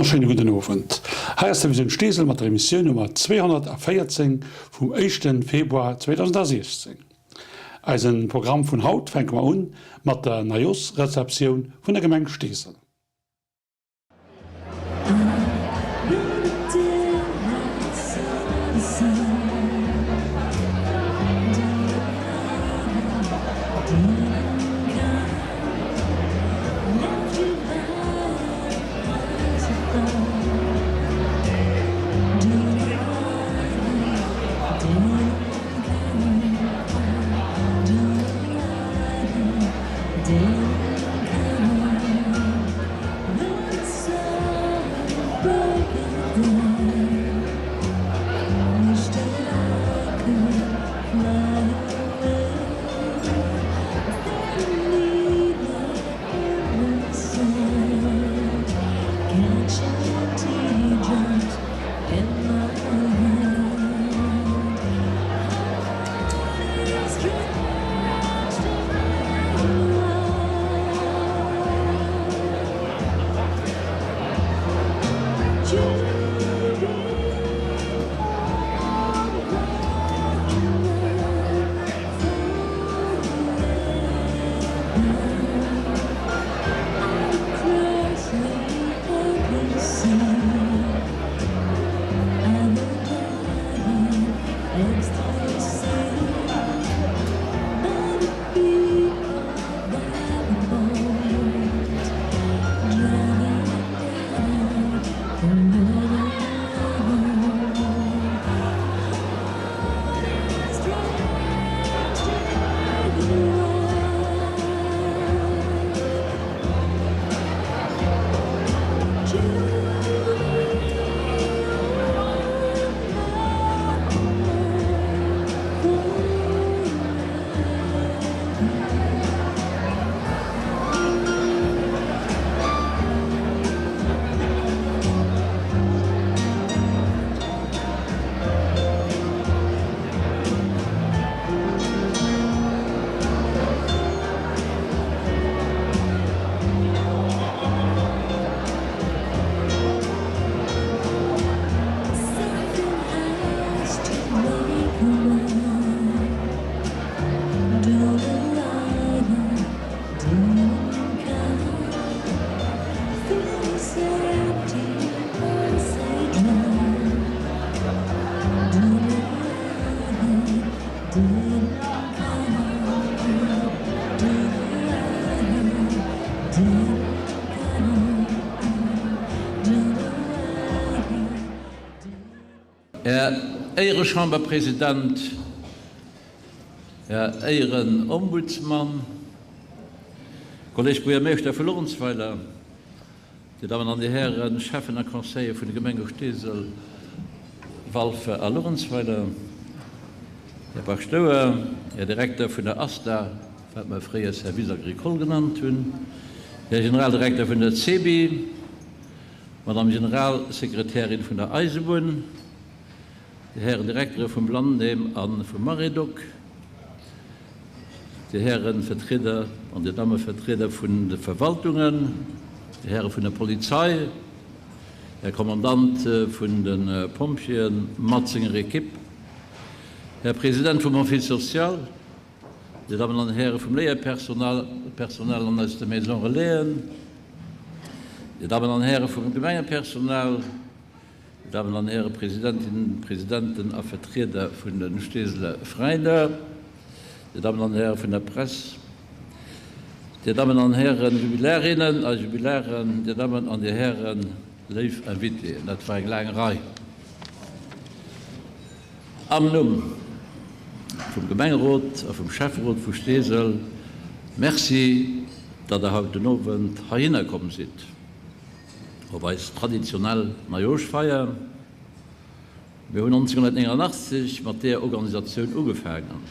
wonnerschéine gudden Owend. Hei ass d'Emissioun Steesel mat der Emissioun Nummer 214 vum éischten Februar 2016. Eisen Programm vun haut fänke mer un mat der Neijooschrezeptioun vun der Gemeng Steesel. Här Éirechamberpresident, Här Éirenombudsmann, Kolleg Buergermeeschter vu Luerenzweiler, Dir Dammen an Dir Hären Schäffen a Conseiller vun de Gemenge Steesel, Walfer a Luerenzweiler, Här Paschtouer, Här Direkter vun der ASTA, wat mer fréier Service agricole genannt hunn, Här Generaldirekter vun der CEBI, Madame Generalsekretärin vun der Eisebunn, Dir Hären Direktere vum Blandenheem a vum Maredoc, Dir Häre Vertrieder an Dir Damme Vertrieder vun de Verwaltungen, Dir Häre vun der Polizei, Här Kommandant vun de Pompjeeën mat senger Ekipp, Här President vum Office social, Dir Dammen an Häre vum Léierpersonal, Personal an aus de Maison Relaisen, Dir Dammen an Häre vum Gemengepersonal, Dir Dammen an Häre Presidentinnen, Presidenten a Vertrieder vun de Steeseler Veräiner, Dir Dammen an Häre vun der Press, Dir Dammen an Häre Jubilarinnen a Jubilaren, Dir Dammen an Dir Hären, léif Invitéen, dat war eng laang Rei. Am Numm vum Gemengerot a vum Schäfferot vu Steesel, Merci, datt Der haut den Owend heihinner komm sidd op eis traditionell Neijooschfeier. Mir hunn 1989 mat deeër Organisatioun ugefaangen,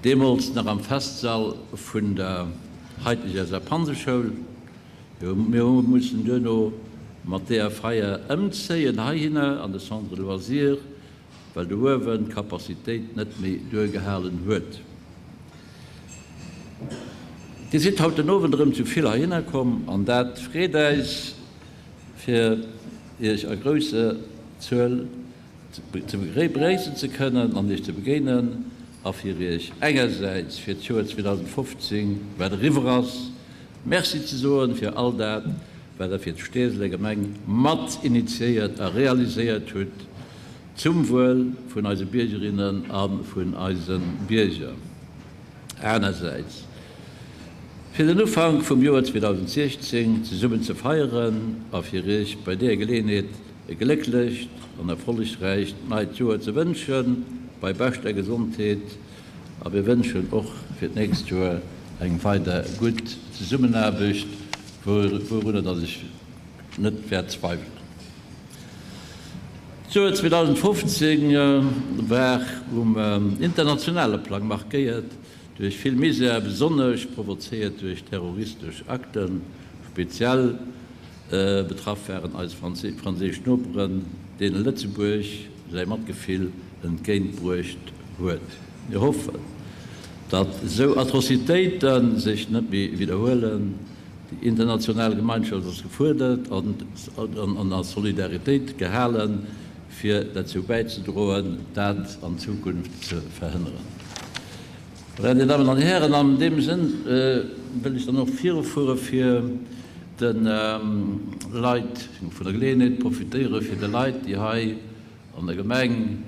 deemools nach am Festsall vun der haiteger Sepp-Hanse-Schoul. Mir hu mussen duerno mat deeër Feier ëmzéien heihinner an de Centre de loisirs, well do uewen d'Capacitéit net méi duergehalen huet. Dir sidd haut den Owend erëm zu vill heihinner komm an dat freet äis. fir Iech a grousser Zuel ze begréissen ze kënnen an Iech ze begéinen a fir Iech engersäits fir d'Joer 2015, wat eriwwer ass, Merci ze soen fir all dat, wat Der fir d'Steeseler Gemeng mat initiéiert a realiséiert hutt, zum Wuel vun eise Biergerinnen a vun eise Bierger. Anersäits fir den Ufank vum Joer 2016 zesummen ze feieren a fir Iech bei deeër Geleeënheet e glécklecht an erfollegräicht neit Joer ze wënschen, bei beschter Gesondheet. A mir wënschen och fir d'nächst Joer eng weider gutt Zesummenaarbecht, wourunner datt ech net wäert zweiwelen. D'Joer 2015 war um internationale Plang markéiert duerch vill Misär, besonnesch provozéiert duerch terroristesch Akten. Speziell betraff waren eis franséisch Noperen, deene Lëtzebuerg säi Matgefill entgéint bruecht huet. Mir hoffen, datt esou Atrocitéite sech net méi widderhuelen. Déi international Gemeinschaft ass gefuerdert an a Solidaritéit gehalen, fir derzou bäizedroen, dat an Zukunft ze verhënneren. Dir Dammen an Dir Hären, an deem Sënn wëll ech dann och virufuere fir de Leit, vun der Geleeënheet profitéiere fir de Leit, déi hei an der Gemeng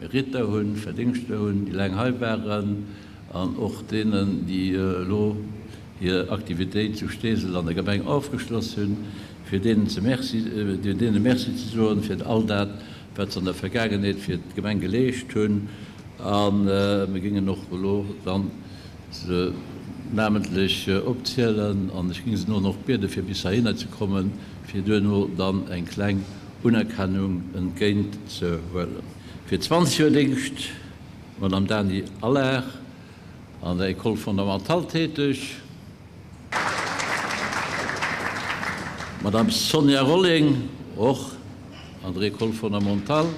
Meritter hunn, Verdingschter hunn, déi laang hei waren, an och deenen, déi elo hir Aktivitéit zu Steesel an der Gemeng ofgeschloss hunn, fir deenen ze Merci, deene Merci ze soen fir all dat, wat se an der Vergaangenheet fir d'Gemeng geleescht hunn. A mir géingen och elo dann se namentlech opzielen an ech géing se nun och biede fir bis heihinner ze kommen, fir duerno dann eng kleng Unerkennung entgéint ze huelen. Fir 20 Joer Déngscht, d'Madame Dany Allard, an der École fondamentale täteg, d'Madame Sonia Rolling, och an der École fondamentale.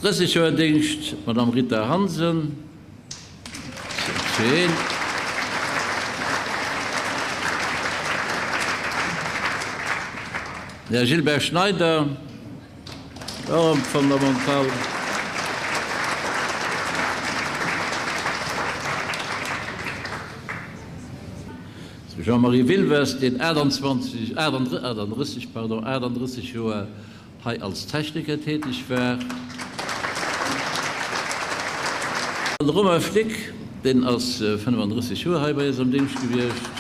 30 Joer Déngscht, d'Madame Rita Hansen. Schéin. Den Här Gilbert Schneider, och am Fondamental. De Jean-Marie Wilwes, deen 28, 38, pardon, 38 Joer hei als Techniker täteg war. An de Romain Flick, deen ass 35 Joer hei bei eis am Déngscht gewiescht.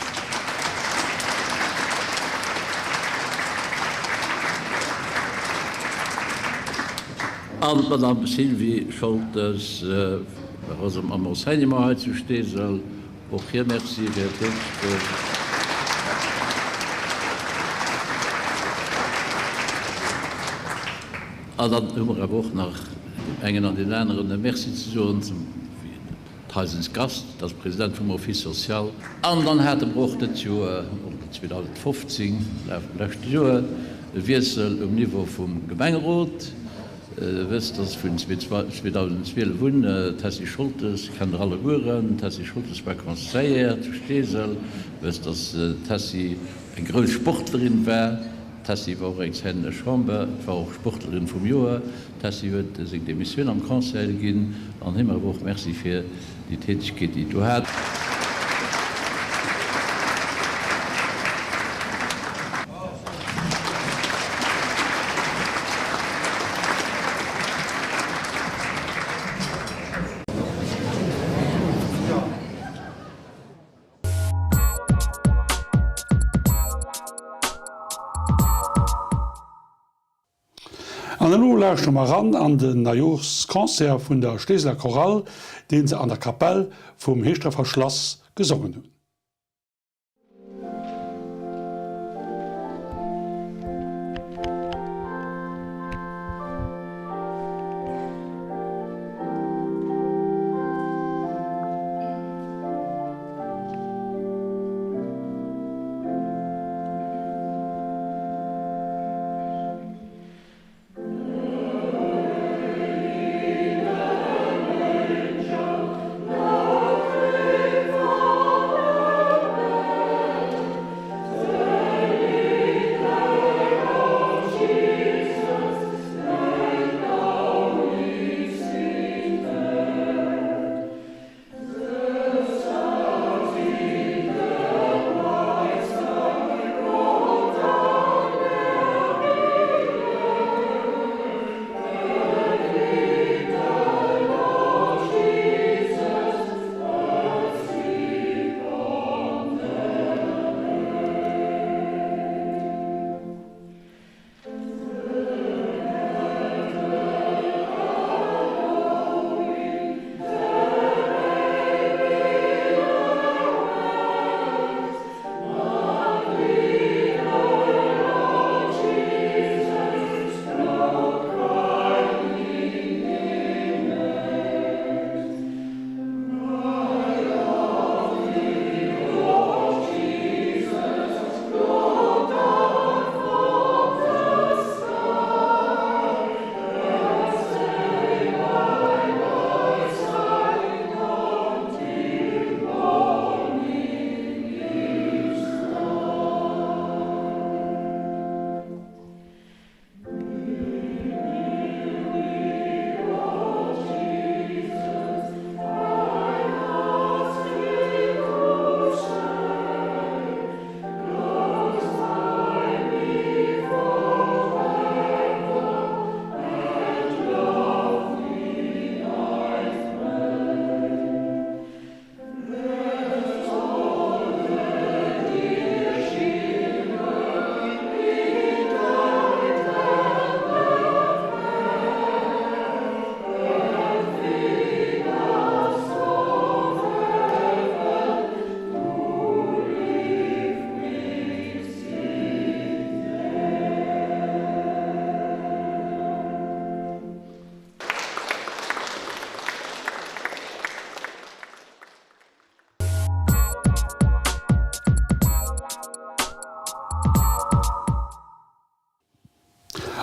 An d'Madame Sylvie Scholtes war och am Enseignement hei zu Steesel. Och hir Merci fir hir Tätegkeet. An dann hu mer awer och nach deem engen an deem aneren e Merci ze soen, zum Theisens Gast, dat ass President vum Office social. An dann hate mer och dët Joer, oder 2015, lescht Joer, e Wiessel um Niveau vum Gemengerot. Der wësst, dass vun 2012 un d'Tessy Scholtes, kennt Der allegueren, d'Tessy Scholtes war Conseillère zu Steesel. Der wësst, dass d'Tessy eng grouss Sportlerin war. D'Tessy war och eng Zäit an der Chamber, war och Sportlerin vum Joer. D'Tessy huet seng Demissioun am Conseil ginn an him awer och Merci fir déi Tätegkeet, déi et do hat. An elo lauschtere mer eran an den Neijooschconcert vun der Steeseler Chorale, deen se an der Kapell vum Heeschdrefer Schlass gesongen hunn.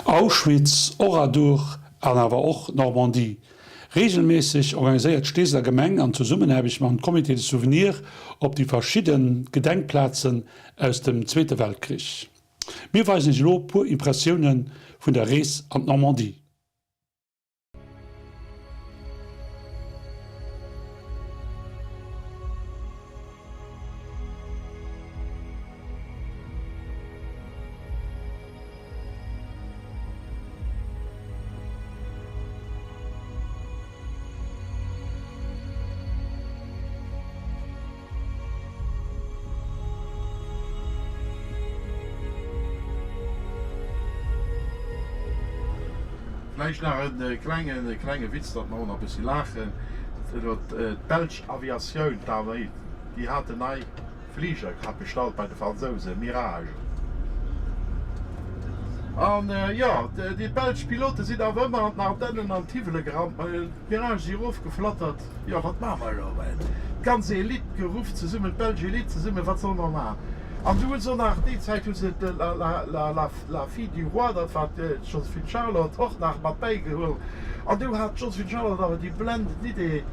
Auschwitz, Oradour an awer och Normandie. Reegelméisseg organiséiert d'Steeseler Gemeng an Zesummenaarbecht mam Comité de Souvenir op déi verschidde Gedenkplazen aus dem Zweete Weltkrich. Mir weisen Iech elo puer Impressioune vun der Rees an d'Normandie. Vläicht nach e klenge klenge Witz, datt mer och nach e bëssi laachen. D'belsch Aviatioun, d'Arméi, déi haten nei Fliger gehat bestallt bei de Fransousen, Mirage. An jo, déi belsch Pilote sinn awer ëmmer an den Ardennen an d'Hiwwele gerannt, ma d'Mirage si erofgeflattert. Jo, wat maache mer elo? D'ganz Elite geruff zesummen, d'belsch Elite zesummen, wat solle mer maachen? An du hu se och nach, déi Zäit hu se la fille du roi, dat war d'Joséphine Charlotte, och nach mat bäigeholl. An du hat d'Joséphine Charlotte awer déi blendend Idee,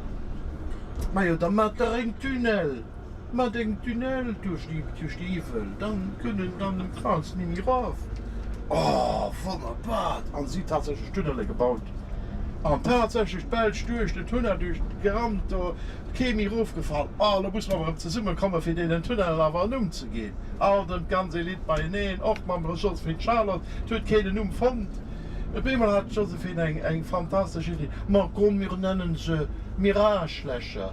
Majo, da maacht der en Tunnel! Mat engem Tunnel duerch déi duerch déi Iwwel, dann kënnen dann d'Franz ni méi rof. Oh, wonnerbar! An si tatsächlech Tunnele gebaut. An tatsächlech d'Belsch duerch den Tunnel duerch gerannt, do kee méi rofgefall. Oh, elo musse mer awer erëm zesumme komme fir deenen Tunnelen awer en Numm ze ginn. Alt erëm d'ganz Elite beieneen, och mam Joséphine Charlotte. Et huet keen en Numm fonnt. Op eemol hat d'Joséphine eng eng fantastesch Iddi, Ma komm, mir nennen se Miragelächer.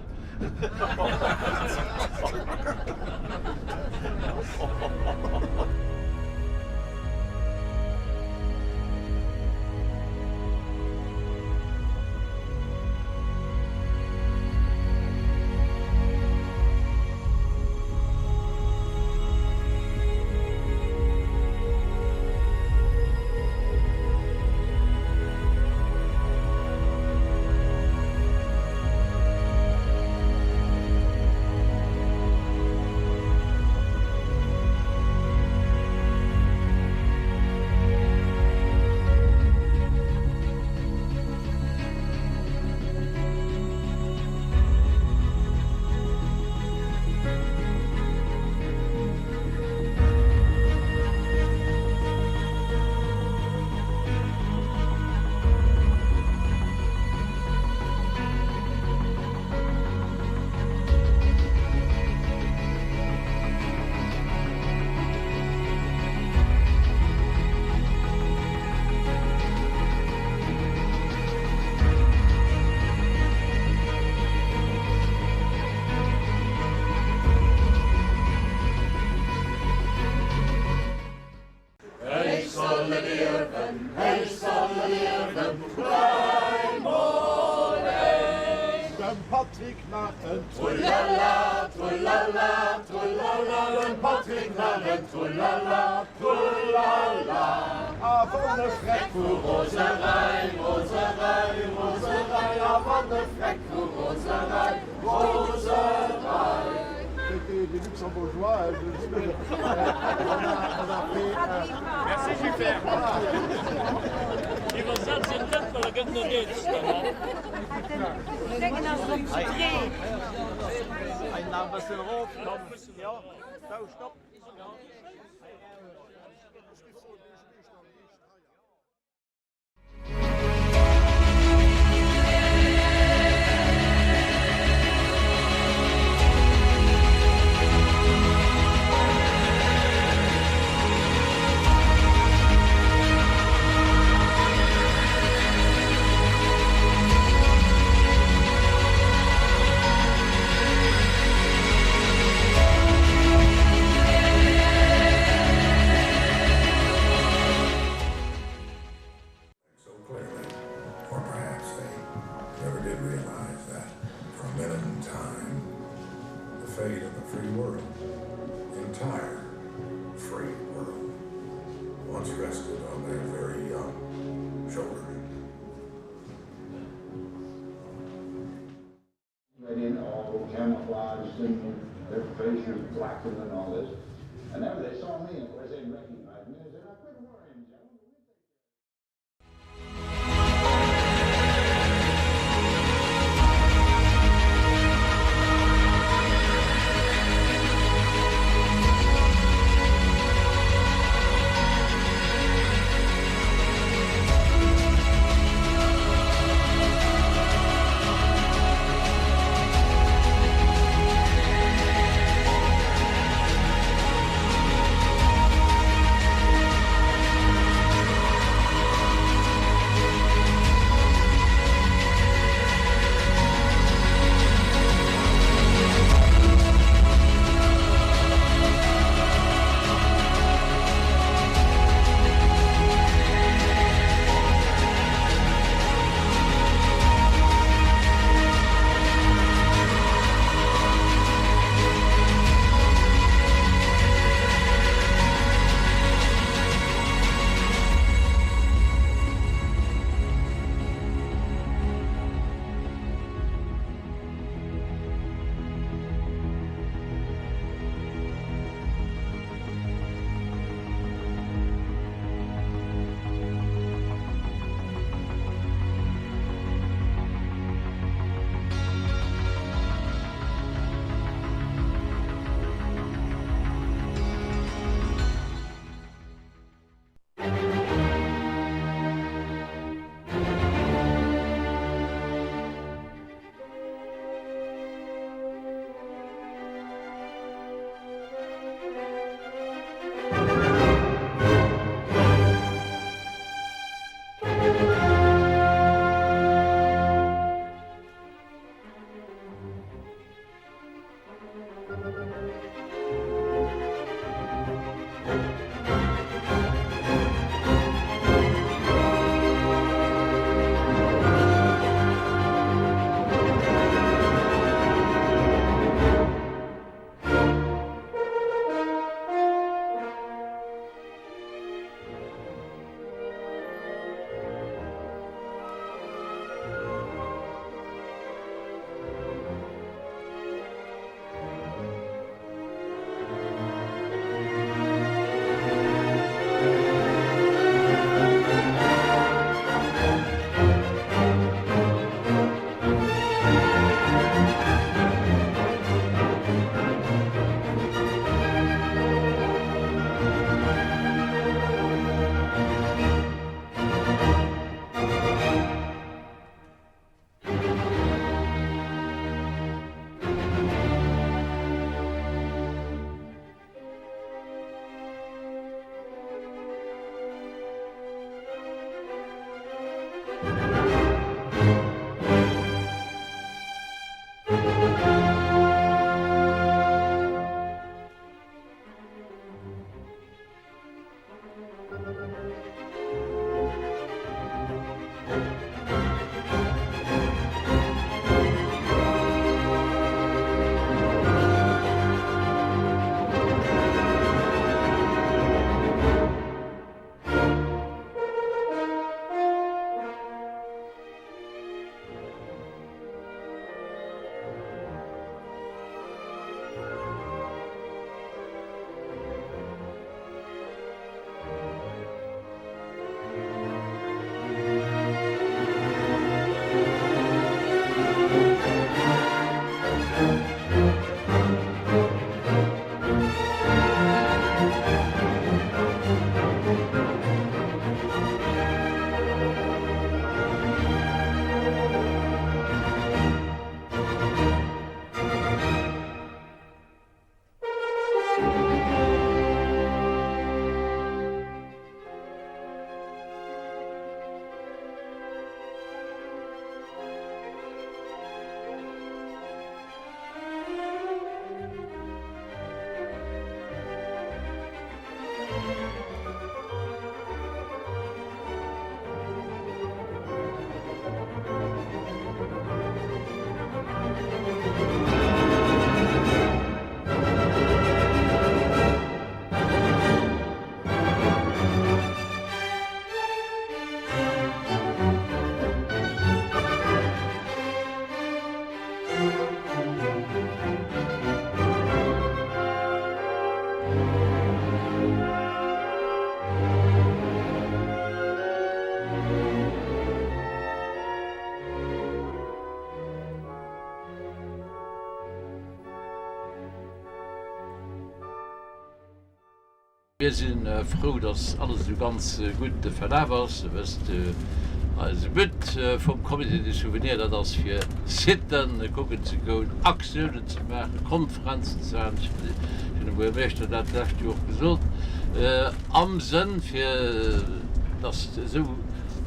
Héich soll e liewen, héich soll e liewen, dräimol héich. Dem Patrick nach en Trullala, trullala, trullala, dem Patrick nach en Trullala, trullala. A wann e Freck vu Roserei, Roserei, Roserei, a wann e Freck vu Roserei, Roserei. C'était des Luxembourgeois, on a fait Merci Gilbert. Iwwersetz et net, well da gëtt en net So clearly, or perhaps they never did realize that for a minute in time, the fate of the free world, the entire free world, once rested on their very young shoulders. Went in all camouflaged and their faces blackened and all this. And then they saw me, of course, they recognized me. They said, now quit worrying, gentlemen. Mir si frou, dass alles esou ganz gutt verlaf ass. Der wësst, eise But vum Comité du Souvenir, dat ass fir Siten kucken ze goen, Aktiounen ze maachen, Konferenzen ze halen. Ech hunn dem Buergermeeschter dat d'lescht Joer och gesot, am Sënn fir dass esou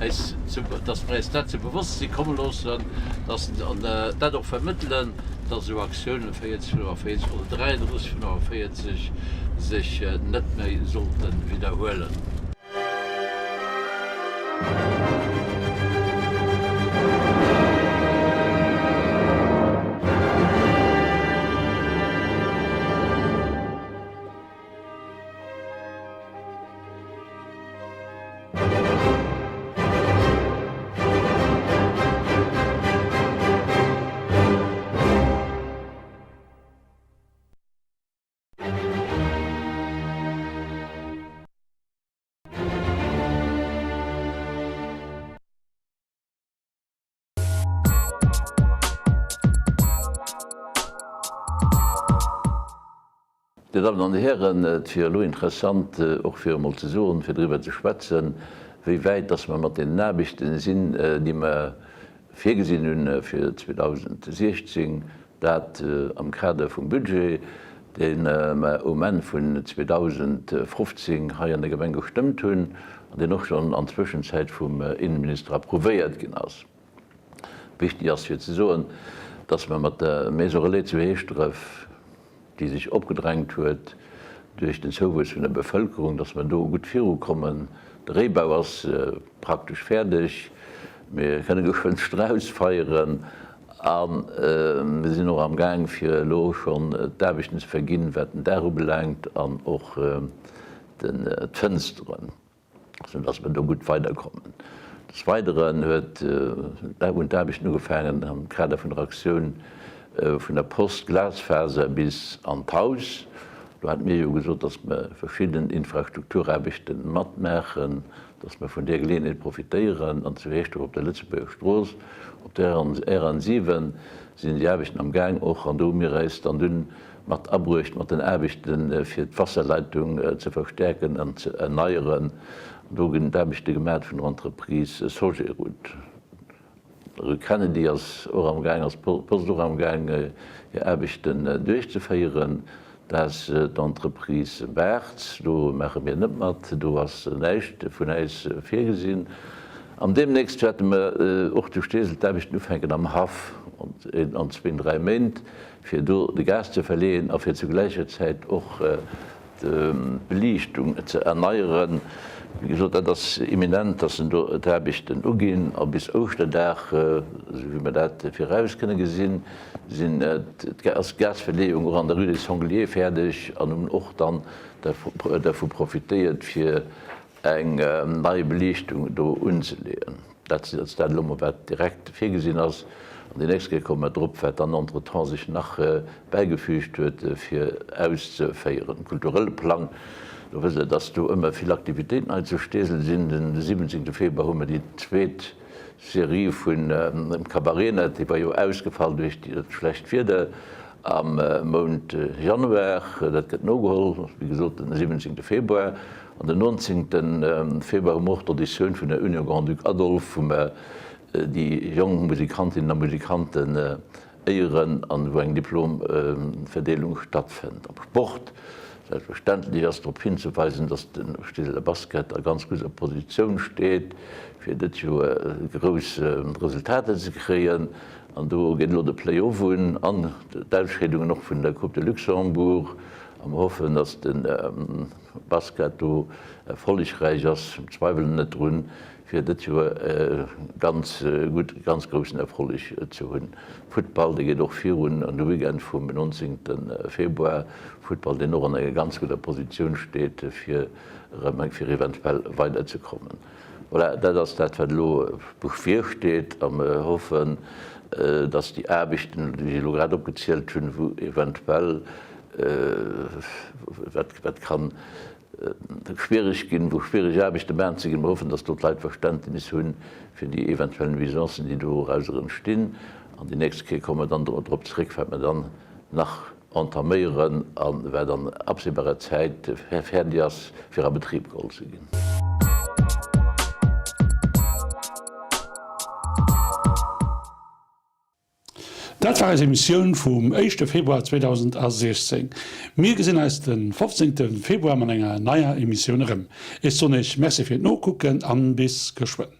äis, dass mer äis dat zu Bewosstsi komme loossen, dass an dat och vermëttelen, dass esou Aktiounen 40 45 oder 33 45 sech net méi sollte widderhuelen. Dir Dammen an Dir Hären, et wier elo interessant, och fir emol ze soen, fir driwwer ze schwätzen, wéi wäit dass mer mat deenen Aarbechten sinn, déi mer virgesinn hunn fir 2016, dat am Kader vum Budget, dee mer um Enn vun 2015 hei an der Gemeng gestëmmt hunn an deen och schonn an Zwëschenzäit vum Innenminister approuvéiert ginn ass. Wichtig ass fir ze soen, dass mer mat der Maison Relais zu Heeschdref, déi sech opgedrängt huet duerch den Zouwuess vun der Bevëlkerung, dass mer do gutt virukommen. De Réibau ass praktesch fäerdeg. Mir kënne geschwënn Strauss feieren a mir sinn och amgaang fir elo schonn d'Aarbechten ze verginn, wat den Daach ubelaangt an och d'Fënsteren. sou dass mer do gutt weiderkommen. Des Weideren huet hunn d'Aarbechten ugefaangen am Kader vun der Aktioun vun der Post Glasfaser bis an d'Haus. Do hate mir jo gesot, dass mer verschidden Infrastrukturaarbechte matmaachen, dass mer vun där Geleeënheet profitéieren. An zu Heeschdref op der Lëtzebuerger Strooss op der RN 7 sinn déi Aarbechten am Gaang och. An do hu mir eis dann dunn mat abruecht mat den Aarbechten, fir d'Wasserleitung ze verstäerken an ze erneieren. Do ginn d'Aarbechte gemaat vun der Entreprise Sogeroute. D'Rue Kennedy ass och am Gaang, ass d'Post och am Gaang hir Aarbechten duerchzeféieren. Dat ass d'Entreprise Bartz, do maache mir net mat, do ass näischt vun äis virgesinn. An deemnächst wäerte mer och zu Steesel d'Aarbechten ufänken am Haff, an zween, dräi Méint. fir do de Gas ze verleeën a fir zu gläicher Zäit och d'Beliichtung ze erneieren. Wéi gesot, dat ass imminent, dass en do d'Aarbechten uginn a bis Ouschterdag, esou wéi mer dat viraus kënne gesinn, sinn, ass d'Gasverleeung och an der Rue des Sangliers fäerdeg an hunn och dann dervu profitéiert, fir eng nei Beliichtung do unzeleeën. Dat ass dat elo mol, wat direkt virgesinn ass. An déi nächst Kéier komme mer drop, wat dann entretemps sech nach bäigefügt huet, fir auszeféieren. Um kulturelle Plang, do wësst Der, dass do ëmmer vill Aktivitéiten hei zu Steesel sinn. Den 17. Februar hu mer déi zweet Serie vun Cabaretnet, déi war jo ausgefall duerch dat schlecht Wieder am Mount Januar. Dat gëtt nogeholl, wéi gesot, den 17. Februar. An den 19. Februar hu mer och d'Auditioun vun der Union Grand-Duc Adolphe, wou mer déi jonk Musikantinnen a Musikanten éieren an wou eng Diplomverdeelung stattfënnt. Am Sport, selbstverständlech, ass drop hinzeweisen, dass de Steeseler Basket a ganz gudder Positioun steet, fir dët Joer grouss Resultater ze kréien. An do geet elo de Play-off un an d'Ausscheedungen och vun der Coupe de Luxembourg. A mer hoffen, dass de Basket do erfollegräich ass, zweiwelen net drun, fir dët Joer ganz gutt, ganz groussen Erfolleg ze hunn. Futtball, dee geet och virun an de Weekend vum 19. Februar. Futtball, deen och an enger ganz gudder Positioun steet, fir erëm, fir eventuell weiderzekommen. Voilà, dat ass dat, wat elo bevirsteet a mer hoffen, dass déi Aarbechten, déi ech elo grad opgezielt hunn, wou eventuell, wat, wat kann schwierig ginn, wou schwierig Aarbechte maachen ze ginn, mer hoffen, dass do d'Leit Verständnis hunn fir déi eventuell Nuisancen, déi dorauser entstinn. An déi nächst Kéier komme mer dann drop zréck, wat mer dann nach. entaméieren a wat an absehbarer Zäit fäerdeg ass, fir a Betrib geholl ze ginn. Dat war eis Emissioun vum éischte Februar 2016. Mir gesinn eis de 15 Februar mat enger neier Emissioun erëm. Ech soen Iech Merci fir d'Nokucken an bis geschwënn.